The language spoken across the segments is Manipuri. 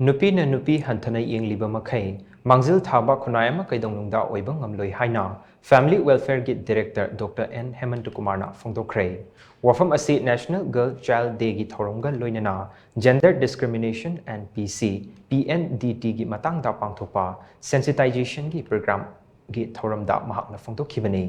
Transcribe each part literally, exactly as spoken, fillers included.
ꯅꯨꯄꯤꯅ ꯅꯨꯄꯤ ꯍꯟꯊꯅ ꯌꯦꯡꯂꯤꯕ ꯃꯈꯩ ꯃꯥꯡꯖꯤꯜ ꯊꯥꯕ ꯈꯨꯟꯅꯥꯏ ꯑꯃ ꯀꯩꯗꯧꯅꯨꯡꯗ ꯑꯣꯏꯕ ꯉꯝꯂꯣꯏ ꯍꯥꯏꯅ Family Welfare ꯒꯤ Director Doctor N ꯍꯦꯃꯟꯇ ꯀꯨꯃꯥꯔꯅ ꯐꯣꯡꯗꯣꯛꯈ꯭ꯔꯦ꯫ ꯋꯥꯐꯝ ꯑꯁꯤ National Girl Child Day ꯒꯤ ꯊꯧꯔꯝꯒ ꯂꯣꯏꯅꯅ Gender Discrimination and P C, P N D T ꯒꯤ ꯃꯇꯥꯡꯗ ꯄꯥꯡꯊꯣꯛꯄ Sensitization ꯒꯤ Program ꯒꯤ ꯊꯧꯔꯝꯗ ꯃꯍꯥꯛꯅ ꯐꯣꯡꯗꯣꯛꯈꯤꯕꯅꯤ꯫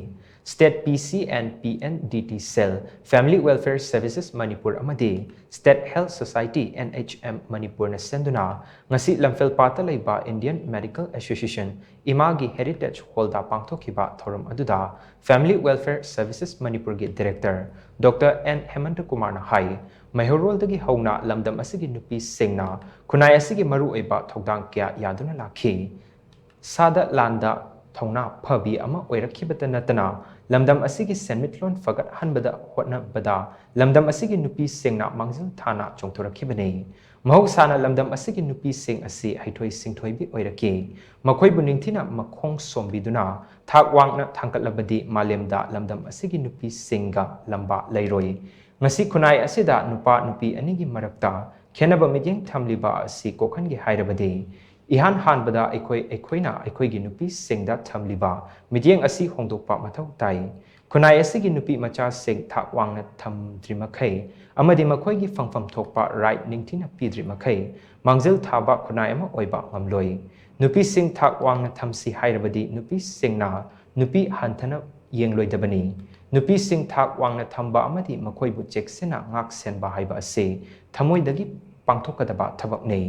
State P C and P N D T Cell, Family Welfare Services Manipur ꯑꯃꯗꯤ State Health Society, N H M Manipur ꯅ ꯁꯦꯝꯗꯨꯅ ꯉꯁꯤ ꯂꯝꯐꯦꯜꯄꯥꯠꯇ ꯂꯩꯕ Indian Medical Association, ꯏꯃꯥꯒꯤ Heritage Hall ꯗ ꯄꯥꯡꯊꯣꯛꯈꯤꯕ ꯊꯧꯔꯝ ꯑꯗꯨꯗ Family Welfare Services Manipur ꯒꯤ Director Doctor N ꯍꯦꯃꯟꯇ ꯀꯨꯃꯥꯔꯅ ꯍꯥꯏ, ꯃꯩꯍꯧꯔꯣꯜꯗꯒꯤ ꯍꯧꯅ ꯂꯝꯗꯝ ꯑꯁꯤꯒꯤ ꯅꯨꯄꯤꯁꯤꯡꯅ ꯈꯨꯟꯅꯥꯏ ꯑꯁꯤꯒꯤ ꯃꯔꯨꯑꯣꯏꯕ ꯊꯧꯗꯥꯡ ꯀꯌꯥ ꯌꯥꯗꯨꯅ ꯂꯥꯛꯈꯤ꯫ ꯁꯥꯗ ꯂꯥꯟꯗ ꯊꯧꯅꯥ ꯐꯕꯤ ꯑꯃ ꯑꯣꯏꯔꯛꯈꯤꯕꯇ ꯅꯠꯇꯅ, ꯂꯝꯗꯝ ꯑꯁꯤꯒꯤ ꯁꯦꯟꯃꯤꯠꯂꯣꯟ ꯐꯒꯠꯍꯟꯕꯗ ꯍꯣꯠꯅꯕꯗ ꯂꯝꯗꯝ ꯑꯁꯤꯒꯤ ꯅꯨꯄꯤꯁꯤꯡꯅ ꯃꯥꯡꯖꯤꯜ ꯊꯥꯅ ꯆꯣꯡꯊꯣꯔꯛꯈꯤꯕꯅꯤ꯫ ꯃꯍꯧꯁꯥꯅ ꯂꯝꯗꯝ ꯑꯁꯤꯒꯤ ꯅꯨꯄꯤꯁꯤꯡ ꯑꯁꯤ ꯍꯩꯊꯣꯏ ꯁꯤꯡꯊꯣꯏꯕꯤ ꯑꯣꯏꯔꯛꯈꯤ꯫ ꯃꯈꯣꯏꯕꯨ ꯅꯤꯡꯊꯤꯅ ꯃꯈꯣꯡ ꯁꯣꯝꯕꯤꯗꯨꯅ ꯊꯥꯛ ꯋꯥꯡꯅ ꯊꯥꯡꯒꯠꯂꯕꯗꯤ ꯃꯥꯂꯦꯝꯗ ꯂꯝꯗꯝ ꯑꯁꯤꯒꯤ ꯅꯨꯄꯤꯁꯤꯡꯒ ꯂꯝꯕꯥ ꯂꯩꯔꯣꯏ꯫ ꯉꯁꯤ ꯈꯨꯟꯅꯥꯏ ꯑꯁꯤꯗ ꯅꯨꯄꯥ ꯅꯨꯄꯤ ꯑꯅꯤꯒꯤ ꯃꯔꯛꯇ ꯈꯦꯟꯅꯕ ꯃꯤꯠꯌꯦꯡ ꯊꯝꯂꯤꯕ ꯑꯁꯤ ꯀꯣꯛꯍꯟꯒꯦ ꯍꯥꯏꯔꯕꯗꯤ, ꯏꯍꯥꯟ ꯍꯥꯟꯕꯗ ꯑꯩꯈꯣꯏ, ꯑꯩꯈꯣꯏꯅ ꯑꯩꯈꯣꯏꯒꯤ ꯅꯨꯄꯤꯁꯤꯡꯗ ꯊꯝꯂꯤꯕ ꯃꯤꯠꯌꯦꯡ ꯑꯁꯤ ꯍꯣꯡꯗꯣꯛꯄ ꯃꯊꯧ ꯇꯥꯏ꯫ ꯈꯨꯟꯅꯥꯏ ꯑꯁꯤꯒꯤ ꯅꯨꯄꯤ ꯃꯆꯥꯁꯤꯡ ꯊꯥꯛ ꯋꯥꯡꯅ ꯊꯝꯗ꯭ꯔꯤ ꯃꯈꯩ ꯑꯃꯗꯤ ꯃꯈꯣꯏꯒꯤ ꯐꯪꯐꯝ ꯊꯣꯛꯄ right ꯅꯤꯡꯊꯤꯅ ꯄꯤꯗ꯭ꯔꯤ ꯃꯈꯩ, ꯃꯥꯡꯖꯤꯜ ꯊꯥꯕ ꯈꯨꯟꯅꯥꯏ ꯑꯃ ꯑꯣꯏꯕ ꯉꯝꯂꯣꯏ꯫ ꯅꯨꯄꯤꯁꯤꯡ ꯊꯥꯛ ꯋꯥꯡꯅ ꯊꯝꯁꯤ ꯍꯥꯏꯔꯕꯗꯤ, ꯅꯨꯄꯤꯁꯤꯡꯅ ꯅꯨꯄꯤ ꯍꯟꯊꯅ ꯌꯦꯡꯂꯣꯏꯗꯕꯅꯤ꯫ ꯅꯨꯄꯤꯁꯤꯡ ꯊꯥꯛ ꯋꯥꯡꯅ ꯊꯝꯕ ꯑꯃꯗꯤ ꯃꯈꯣꯏꯕꯨ ꯆꯦꯛꯁꯤꯟꯅ ꯉꯥꯛ ꯁꯦꯟꯕ ꯍꯥꯏꯕ ꯑꯁꯤ ꯊꯃꯣꯏꯗꯒꯤ ꯄꯥꯡꯊꯣꯛꯀꯗꯕ ꯊꯕꯛꯅꯤ꯫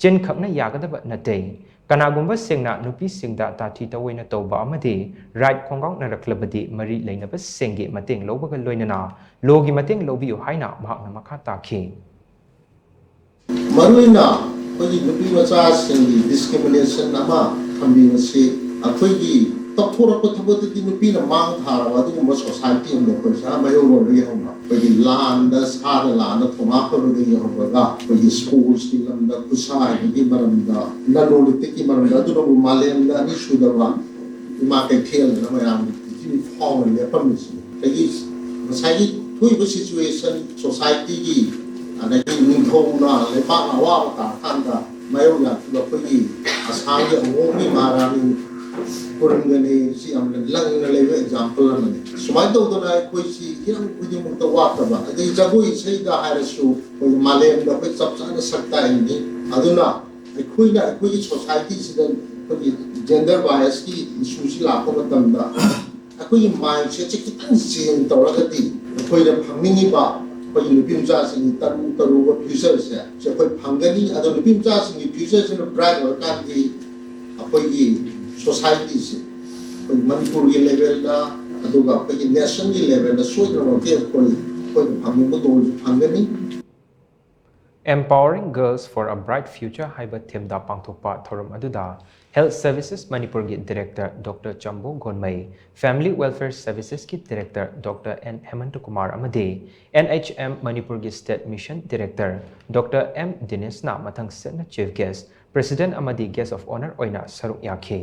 ꯆꯤꯟꯈꯛꯅ ꯌꯥꯒꯗꯕ ꯅꯠꯇꯦ꯫ ꯀꯅꯥꯒꯨꯝꯕꯁꯤꯡꯅ ꯅꯨꯄꯤꯁꯤꯡꯗ ꯇꯥꯊꯤ ꯇꯧꯑꯣꯏꯅ ꯇꯧꯕ ꯑꯃꯗꯤ right ꯈꯣꯡꯒꯥꯎꯅꯔꯛꯂꯕꯗꯤ, ꯃꯔꯤ ꯂꯩꯅꯕꯁꯤꯡꯒꯤ ꯃꯇꯦꯡ ꯂꯧꯕꯒ ꯂꯣꯏꯅꯅ law ꯒꯤ ꯃꯇꯦꯡ ꯂꯧꯕꯤꯌꯨ ꯍꯥꯏꯅ ꯃꯍꯥꯛꯅ ꯃꯈꯥ ꯇꯥꯈꯤ꯫ ꯃꯔꯨꯑꯣꯏꯅ ꯑꯩꯈꯣꯏꯒꯤ ꯅꯨꯄꯤ ꯃꯆꯥꯁꯤꯡꯒꯤ discrimination ꯑꯃ ꯊꯝꯕꯤꯕꯁꯤ ꯑꯩꯈꯣꯏꯒꯤ ꯇꯧꯊꯣꯔꯛꯄ ꯊꯕꯛꯇꯗꯤ ꯅꯨꯄꯤꯅ ꯃꯥꯡ ꯊꯥꯔꯕ ꯑꯗꯨꯒꯨꯝꯕ society ꯑꯃꯅꯤ꯫ ꯑꯩꯈꯣꯏ ꯁꯅꯥ ꯃꯩꯍꯧꯔꯣꯟꯗꯒꯤ ꯍꯧꯅ ꯑꯩꯈꯣꯏꯒꯤ ꯂꯥꯟꯗ, ꯁꯥꯗ ꯂꯥꯟꯗ ꯊꯧꯅꯥ ꯐꯕꯗꯒꯤ ꯍꯧꯔꯒ ꯑꯩꯈꯣꯏꯒꯤ sports ꯀꯤ ꯂꯝꯗ, ꯈꯨꯠꯁꯥ ꯍꯩꯕꯒꯤ ꯃꯔꯝꯗ, ꯂꯂꯣꯟ ꯏꯇꯤꯛꯀꯤ ꯃꯔꯝꯗ, ꯑꯗꯨꯅꯕꯨ ꯃꯥꯂꯦꯝꯗ ꯑꯅꯤꯁꯨꯗꯕ ꯏꯃꯥ ꯀꯩꯊꯦꯜꯗꯅ ꯃꯌꯥꯝꯒꯤ ꯄ꯭ꯔꯤꯊꯤꯕꯤ ꯐꯥꯎꯅ ꯂꯦꯞꯄꯝꯃꯤꯁꯤꯅꯤ꯫ ꯑꯗꯒꯤ ꯉꯁꯥꯏꯒꯤ ꯊꯣꯛꯏꯕ situation, society ꯒꯤ, ꯑꯗꯒꯤ ꯅꯤꯡꯊꯧꯅ ꯂꯩꯕꯥꯛꯅ ꯑꯋꯥꯕ ꯇꯥꯔꯀꯥꯟꯗ ꯃꯥꯌꯣꯛꯅꯈꯤꯕ ꯑꯩꯈꯣꯏꯒꯤ ꯑꯁꯥꯝꯒꯤ ꯑꯍꯣꯡꯒꯤ ꯃꯍꯥꯔꯥꯅꯤ ꯀꯨꯔꯝꯒꯅꯤ꯫ ꯁꯤ ꯌꯥꯝꯅ ꯂꯪꯅ ꯂꯩꯕ ꯑꯦꯛꯖꯥꯝꯄꯜ ꯑꯃꯅꯤ꯫ ꯁꯨꯃꯥꯏꯅ ꯇꯧꯗꯅ ꯑꯩꯈꯣꯏꯁꯤ ꯍꯤꯔꯝ ꯈꯨꯗꯤꯡꯃꯛꯇ ꯋꯥꯠꯇꯕ, ꯑꯗꯩ ꯖꯒꯣꯏ ꯏꯁꯩꯗ ꯍꯥꯏꯔꯁꯨ ꯑꯩꯈꯣꯏ ꯃꯥꯂꯦꯝꯗ ꯑꯩꯈꯣꯏ ꯆꯞ ꯆꯥꯅ ꯁꯛ ꯇꯥꯛꯏꯅꯤ꯫ ꯑꯗꯨꯅ ꯑꯩꯈꯣꯏꯅ ꯑꯩꯈꯣꯏꯒꯤ ꯁꯣꯁꯥꯏꯇꯤꯁꯤꯗ ꯑꯩꯈꯣꯏꯒꯤ ꯖꯦꯟꯗꯔ ꯕꯥꯏꯁꯀꯤ ꯏꯁꯨꯁꯤ ꯂꯥꯛꯄ ꯃꯇꯝꯗ ꯑꯩꯈꯣꯏꯒꯤ ꯃꯥꯏꯟꯁꯦꯠꯁꯦ ꯈꯤꯇꯪ ꯆꯦꯟꯖ ꯇꯧꯔꯒꯗꯤ ꯑꯩꯈꯣꯏꯅ ꯐꯪꯅꯤꯡꯉꯤꯕ ꯑꯩꯈꯣꯏꯒꯤ ꯅꯨꯄꯤ ꯃꯆꯥꯁꯤꯡꯒꯤ ꯇꯔꯨ ꯇꯔꯨꯕ ꯐ꯭ꯌꯨꯆꯔꯁꯦ ꯁꯤ ꯑꯩꯈꯣꯏ ꯐꯪꯒꯅꯤ꯫ ꯑꯗꯣ ꯅꯨꯄꯤ ꯃꯆꯥꯁꯤꯡꯒꯤ ꯐ꯭ꯌꯨꯆꯔꯁꯤꯅ ꯕ꯭ꯔꯥꯏꯠ ꯑꯣꯏꯔꯀꯥꯟꯗꯤ ꯑꯩꯈꯣꯏꯒꯤ ꯁꯣꯁꯥꯏꯇꯤꯁꯦ ꯑꯩꯈꯣꯏ ꯃꯅꯤꯄꯨꯔꯒꯤ ꯂꯦꯚꯦꯜꯗ ꯑꯗꯨꯒ ꯑꯩꯈꯣꯏꯒꯤ ꯅꯦꯁꯟꯒꯤ ꯂꯦꯚꯦꯜꯗ ꯁꯣꯏꯗꯅꯃꯛꯀꯤ ꯑꯩꯈꯣꯏ ꯑꯩꯈꯣꯏꯅ ꯐꯪꯅꯤꯡꯕ ꯒꯣꯜꯁꯦ ꯐꯪꯒꯅꯤ꯫ Empowering Girls for a Bright Future ꯍꯥꯏꯕ ꯊꯤꯝꯗ ꯄꯥꯡꯊꯣꯛꯄ ꯊꯧꯔꯝ ꯑꯗꯨꯗ Health Services ꯃꯅꯤꯄꯨꯔꯒꯤ director doctor Chambo Gonmei, Family Welfare Servicesꯀꯤ director doctor N Hemanta Kumar ꯑꯃꯗꯤ ꯑꯦꯟ ꯑꯩꯆ ꯑꯦꯝ ꯃꯅꯤꯄꯨꯔꯒꯤ state mission director doctor M ꯗꯤꯅꯦꯁꯅ ꯃꯊꯪ ꯁꯠꯅ ꯆꯤꯐ ꯒꯦꯁ, ꯄ꯭ꯔꯦꯁꯤꯗꯦꯟꯠ ꯑꯃꯗꯤ ꯒꯦꯁ ꯑꯣꯐ ꯑꯣꯅꯔ ꯑꯣꯏꯅ ꯁꯔꯨꯛ ꯌꯥꯈꯤ꯫